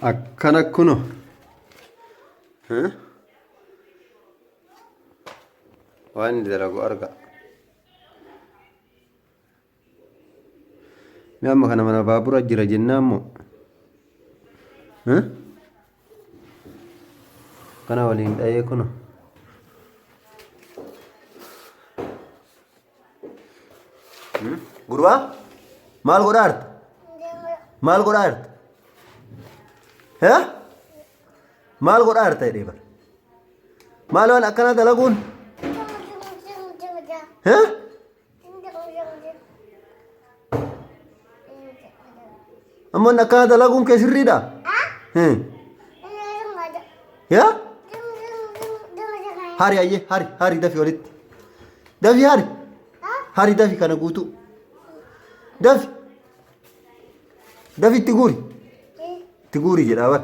Akkana kuno. Waan inni dalagu arga. Mee amma kana mana baabura jira jennaan moo? Kana waliin dhayee kuno. Gurbaa maal godhaa jirta? Maal godhaa jirta? Hee? Maal godhaa jirta jedhee bara. Maal waan akkanaa dalaguun? Hee? Amma inni akkanaa dalaguun kee sirriidha? Hee? Yaa? Hari ayyee hari hari dafi walitti. Dafi hari. Hari dafi kana guutuu. Dafi. Dafi itti guuri. Itti guuri jedhaa bar.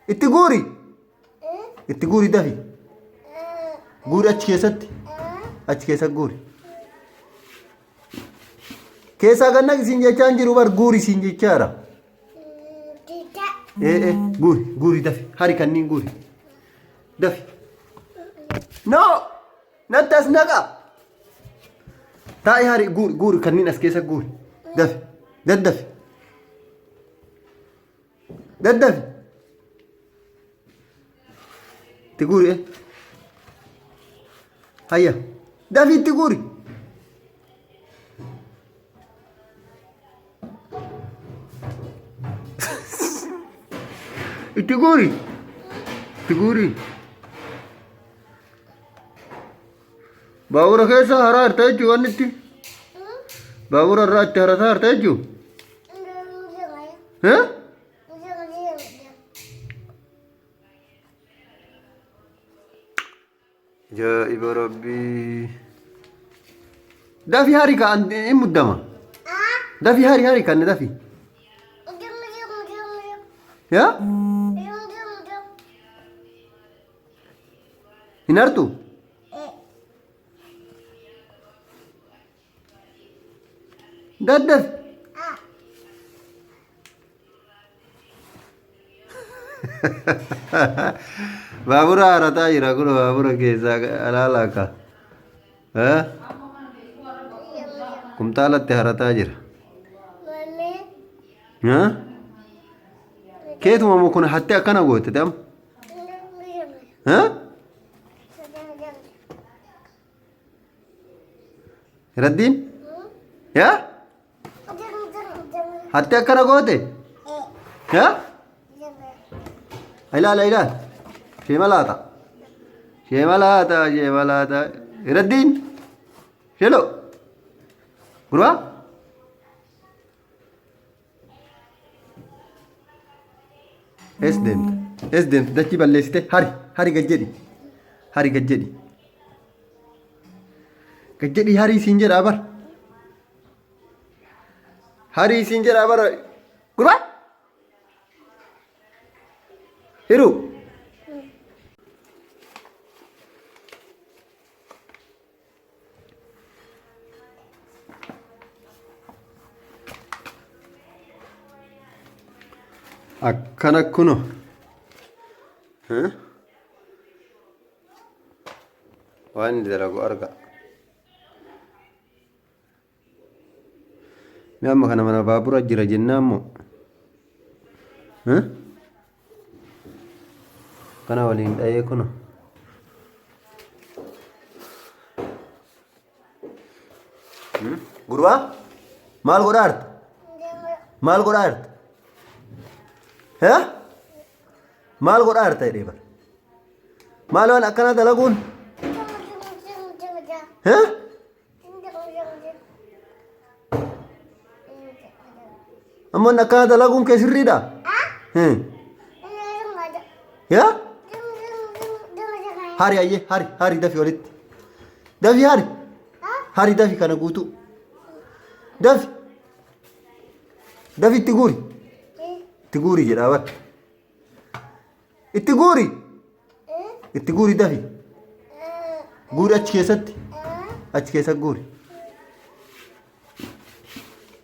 Itti guuri. Itti guuri dafi. Guuri achi keessatti. Achi keessa guuri. Keessaa kan naqi siin jechaa hin jiru bar guuri siin jechaara. Ee ee guuri guuri dafi hari kanniin guuri. Dafi. No! Natti as naqa. Taa'i hari guuri guuri kanniin as keessa guuri. Dafi. Daddafi. Daddafi. Itti guuri. eh. Hayya. Dafi itti guuri. Itti guuri. Itti guuri. Baabura keessa haraa jirta jechuun wanni itti. Baabura irraa itti harataa jirta jechuun. Eh? Ajaa'iba rabbii. Dafi hari ka hin muddama. Dafi hari hari kan dafi. Yaa? Hin hartu? Daddafi. Baabura harataa jira kun baabura keessaa alaala akka. Kumtaalatti harataa jira. Keetuma moo kun hattee akkana goote ta'am? Raddiin? Yaa? Hattee akkana goote? Yaa? Ilaala ilaala. Sheema laata. Sheema laata sheema laata. Raddiin? Shelo. Gurbaa? Ees deemte? Ees deemte? Dachii balleessite? Hari! Hari gad jedhi. Hari gad jedhi. Gad jedhi harii siin jedhaa bar. Harii siin jedhaa bar. Gurbaa! Hiruu! Akkana kuno. Waan inni dalagu arga. Mee amma kana mana baabura jira jennaan moo? Kana waliin dhayee kuno. Gurbaa maal godhaa jirta? Maal godhaa jirta? Hee? Maal godhaa jirta jedhee bara. Maal waan akkanaa dalaguun? Hee? Amma inni akkana dalaguun kee sirriidha? Yaa? Hari ayyee hari hari dafi walitti. Dafi hari. Hari dafi kana guutuu. Dafi. Dafi itti guuri. Itti guuri jedhaa bara. Itti guuri. Itti guuri dafi. Guuri achi keessatti. Achi keessa guuri.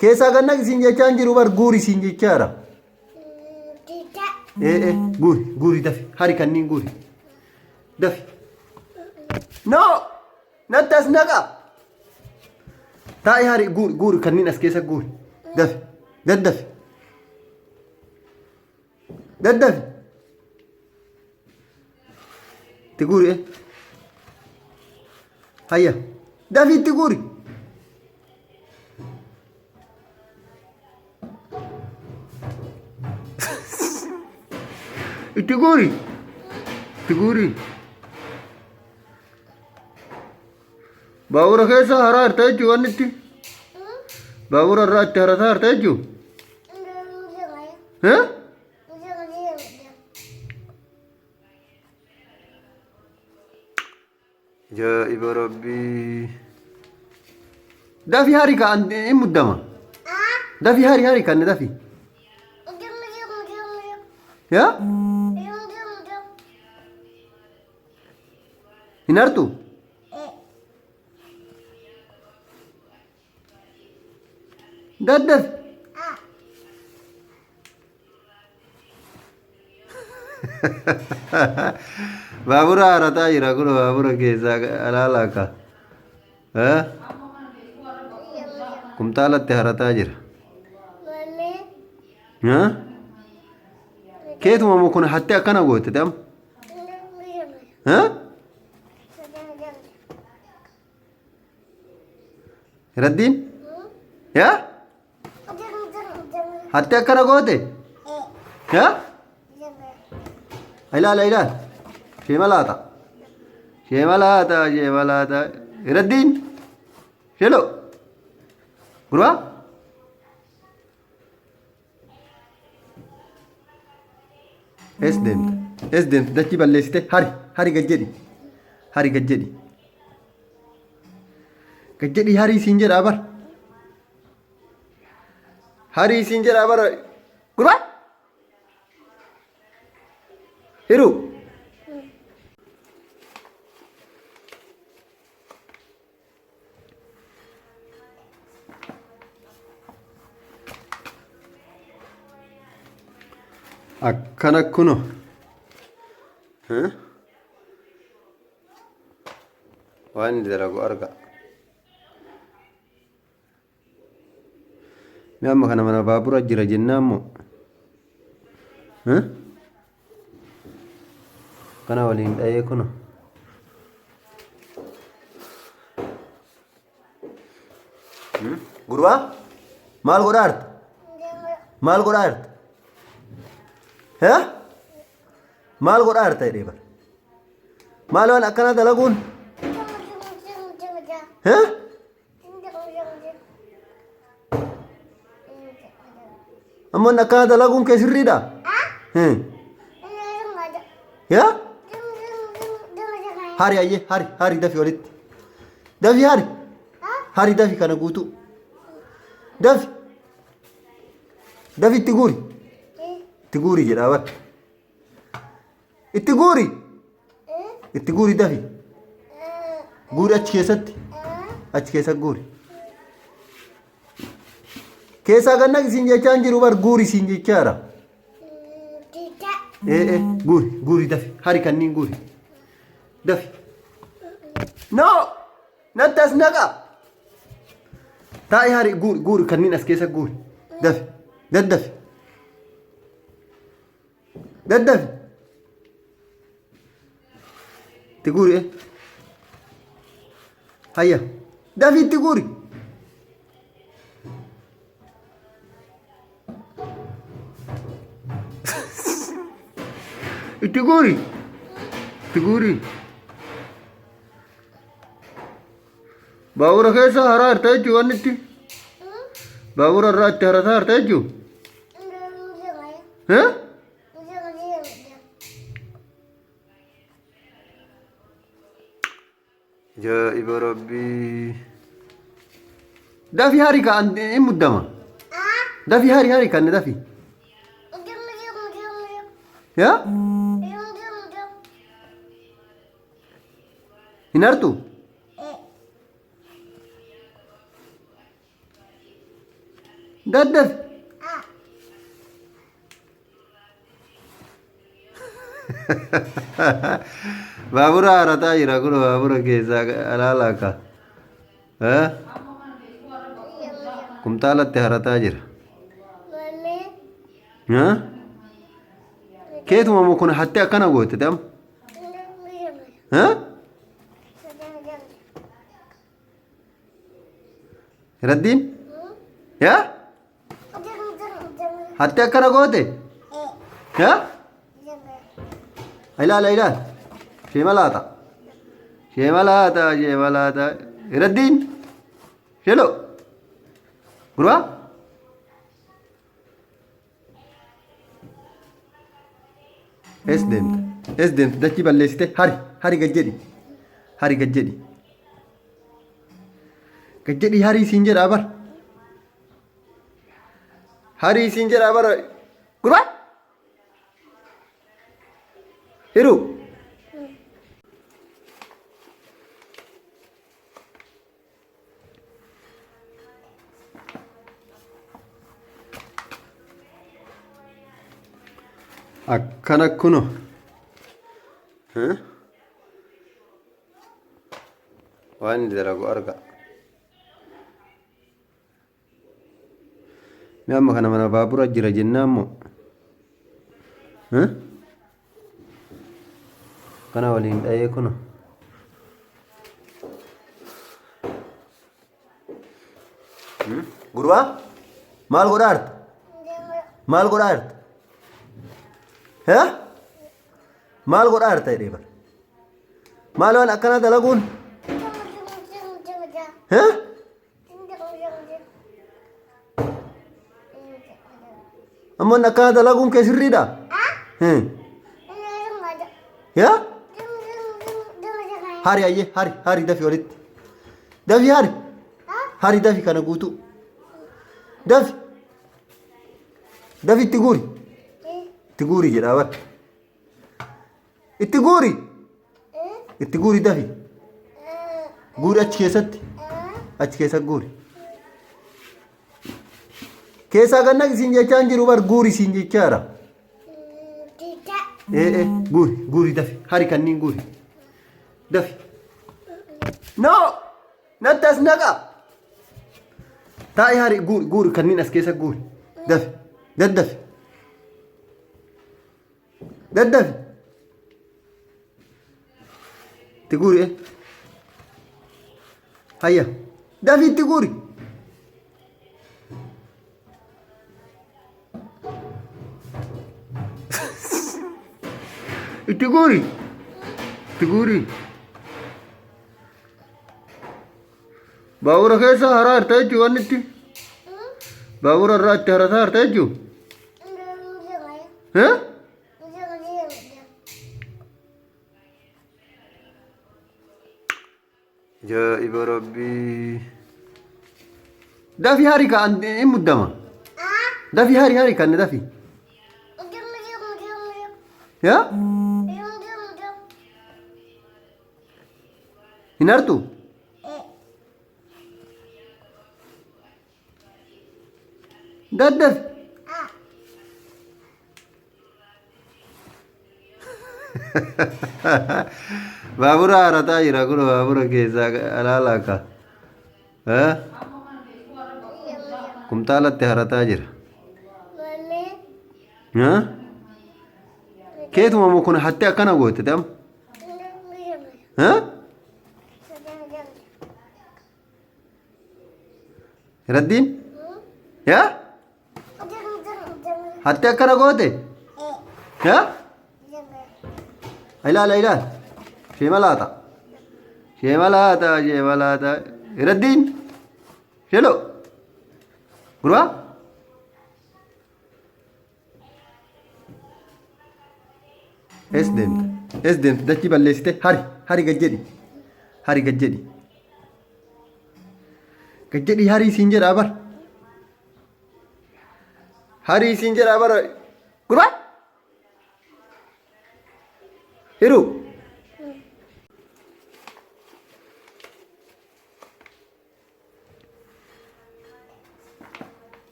Keessaa kan naqi siin jechaa hin jiru bar guuri siin jechaara. Ee ee guuri guuri dafi hari kanniin guuri. Dafi. No! Natti as naqa. Taa'i hari guuri guuri kanniin as keessa guuri. Dafi. Daddafi. Daddafi. Itti guuri eh. Hayya. Dafi itti guuri. Itti guuri. Itti guuri. Baabura keessa haraa jirta jechuun wanni itti. Baabura irraa itti harataa jirta jechuun. Eh? Ajaa'iba rabbii. Dafi hari ka hin muddama. Dafi hari hari kan dafi. Yaa? Hin hartu? Daddafi. Baabura harataa jira kun baabura keessaa alaala akka. Kumtaalatti harataa jira. Keetuma moo kun hattee akkana goote ta'am? Raddiin? Yaa? Hattee akkana goote? Yaa? Ilaala ilaala. Sheema laata. Sheema laata sheema laata. Raddiin? Shelo. Gurbaa? Ees deemta? Ees deemta? Dachii balleessite hari hari gad jedhi. Hari gad jedhi. Gad jedhi harii siin jedhaa bar. Harii siin jedhaa bar. Gurbaa? Hiruu. Akkana kuno. Waan inni dalagu arga. Mee amma kana mana baabura jira jennaan moo? Kana waliin dhahee kuno. Gurbaa maal godhaa jirta? Maal godhaa jirta? Maal godhaa jirta jedhee bara. Maal waan akkanaa dalaguun? Amma inni akkana dalaguun kee sirriidha? Yaa? Hari ayyee hari hari dafi walitti. Dafi hari. Hari dafi kana guutuu. Dafi. Dafi itti guuri. Itti guuri jedhaa bar. Itti guuri. Itti guuri dafi. Guuri achi keessatti. Achi keessa guuri. Keessaa kan naqi siin jechaa hin jiru bar guuri siin jechaara. Ee ee guuri guuri dafi hari kanniin guuri. Dafi. No! Natti as naqa. Taa'i hari guuri guuri kanniin as keessa guuri. Dafi daddafi. Daddafi. Itti guuri. Eh. Hayya. Dafi itti guuri. Itti guuri. Itti guuri. Baabura keessa haraa jirta jechuun wanni itti. Baabura irraa itti harataa jirta jechuun. Eh? Ajaa'iba rabbii. Dafi hari ka hin muddama. Dafi hari hari kan dafi. Yaa? Hin hartu? Daddafi. Baabura harataa jira kun baabura keessaa alaala akka. Kumtaalatti harataa jira. Keetuma moo kun hattee akkana goote ta'am? Raddiin? Yaa? Hattee akkana goote? Yaa? Ilaala ilaala. Ishee malaata. Ishee malaata ishee malaata. Raddiin? Shelo. Gurbaa? Ees deemta? Ees deemta? Dachii balleessite hari hari gad jedhi. Hari gad jedhi. Gad jedhi harii siin jedhaa bar. Harii siin jedhaa bar. Gurbaa? Hiruu. Akkana kuno. Waan inni dalagu arga. Mee amma kana mana baabura jira jennaan moo? Kana waliin dhahee kuno. Gurbaa maal godhaa jirta? Maal godhaa jirta? Hee? Maal godhaa jirta jedhee bara. Maal waan akkanaa dalaguun? Hee? Amma inni akkana dalaguun kee sirriidha? Yaa? Hari ayyee hari hari dafi walitti. Dafi hari. Hari dafi kana guutuu. Dafi. Dafi itti guuri. Itti guuri jedhaa bar. Itti guuri. Itti guuri dafi. Guuri achi keessatti. Achi keessa guuri. Keessaa ganna isin jechaa hin jiru bar guuri isin jechaara. Ee ee guuri guuri dafi hari kanniin guuri. Dafi. No! Natti as naqa. Taa'i hari guuri guuri kanniin as keessa guuri. Dafi daddafi. Daddafi. Itti guuri. Hayya. Dafi itti guuri. Itti guuri. Itti guuri. Baabura keessa haraa jirta jechuun wanni itti. Baabura irraa itti harataa jirta jechuun. Eh? Ajaa'iba rabbii. Dafi hari ka hin muddama. Dafi hari hari kan dafi. Yaa? Hin hartu? Daddafi. Baabura harataa jira kun baabura keessaa alaala akka. Kumtaalatti harataa jira. Keetuma moo kun hattee akkana goote ta'am? Raddiin? Yaa? Hattee akkana goote? Yaa? Ilaala ilaala. Ishee malaata. Ishee malaata ishee malaata. Raddiin? Shelo. Gurbaa? Ees deemta? Ees deemta? Dachii balleessite hari hari gad jedhi. Hari gad jedhi. Gad jedhi harii siin jedhaa bar. Harii siin jedhaa bar. Gurbaa? Hiruu.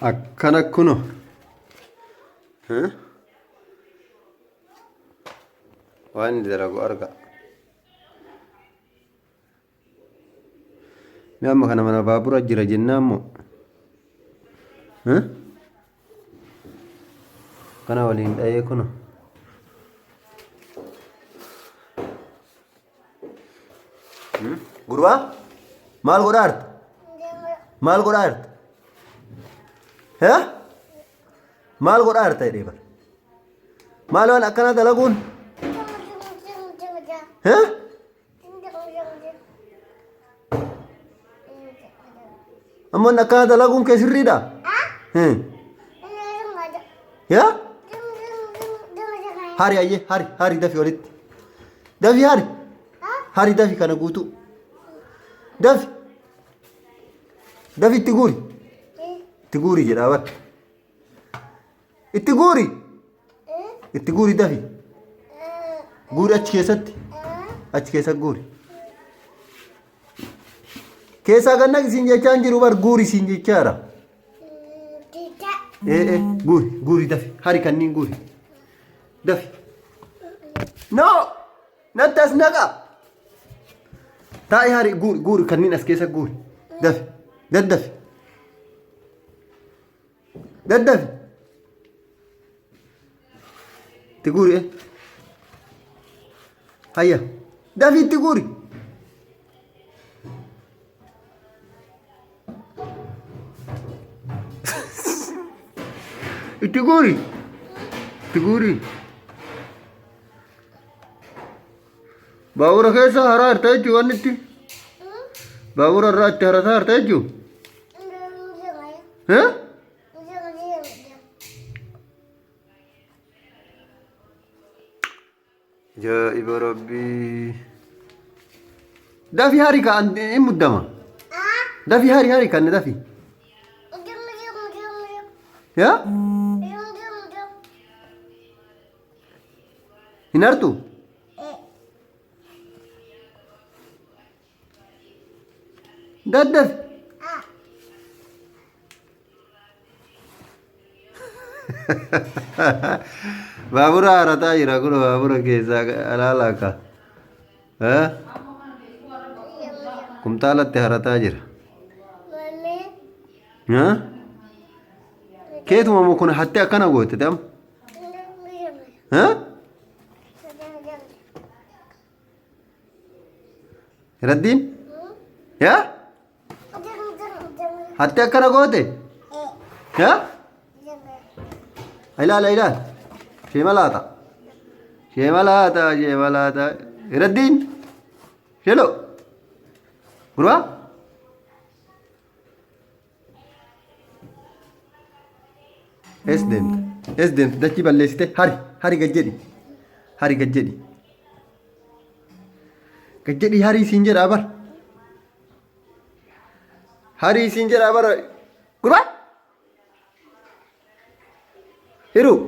Akkana kuno. Waan inni dalagu arga. Mee amma kana mana baabura jira jennaan moo? Kana waliin dhahee kuno. Gurbaa maal godhaa jirta? Maal godhaa jirta? Hee? Maal godhaa jirta jedhee bara. Maal waan akkanaa dalaguun? Hee? Amma waan akkanaa dalaguun kee sirriidha? Hee? Yaa? Hari ayyee hari hari dafi walitti. Dafi hari. Hari dafi kana guutuu. Dafi. Dafi itti guuri. Itti guuri jedhaa bar. Itti guuri. Itti guuri dafi. Guuri achi keessatti. Achi keessa guuri. Keessaa ganna siin jechaa hin jiru bar guuri siin jechaara. Ee ee guuri guuri dafi hari kanniin guuri. Dafi. No! Natti as naqa. Taa'i hari guuri guuri kanniin as keessa guuri. Dafi. Daddafi. Daddafi. Itti guuri. Eh. Hayya. Dafi itti guuri. Itti guuri. Itti guuri. Baabura keessa haraa jirta jechuun wanni itti. Baabura irraa itti harataa jirta jechuun. Eh? Ajaa'iba rabbii. Dafi hari ka hin muddama. Dafi hari hari kan dafi. Yaa? Hin hartu? Daddafi. Baabura harataa jira kun baabura keessaa alaalaa ka. Kumtaalatti harataa jira. Keetuma moo kun hattee akkana goote ta'am? Raddiin? Yaa? Hattee akkana goote? Yaa? Ilaala ilaala. Sheema laata. Sheema laata sheema laata. Raddiin? Shelo. Gurbaa? Ees deemte? Ees deemte? Dachii balleessite? Hari hari gad jedhi. Hari gad jedhi. Gad jedhi harii siin jedhaa bar. Harii siin jedhaa bar. Gurbaa? Hiruu.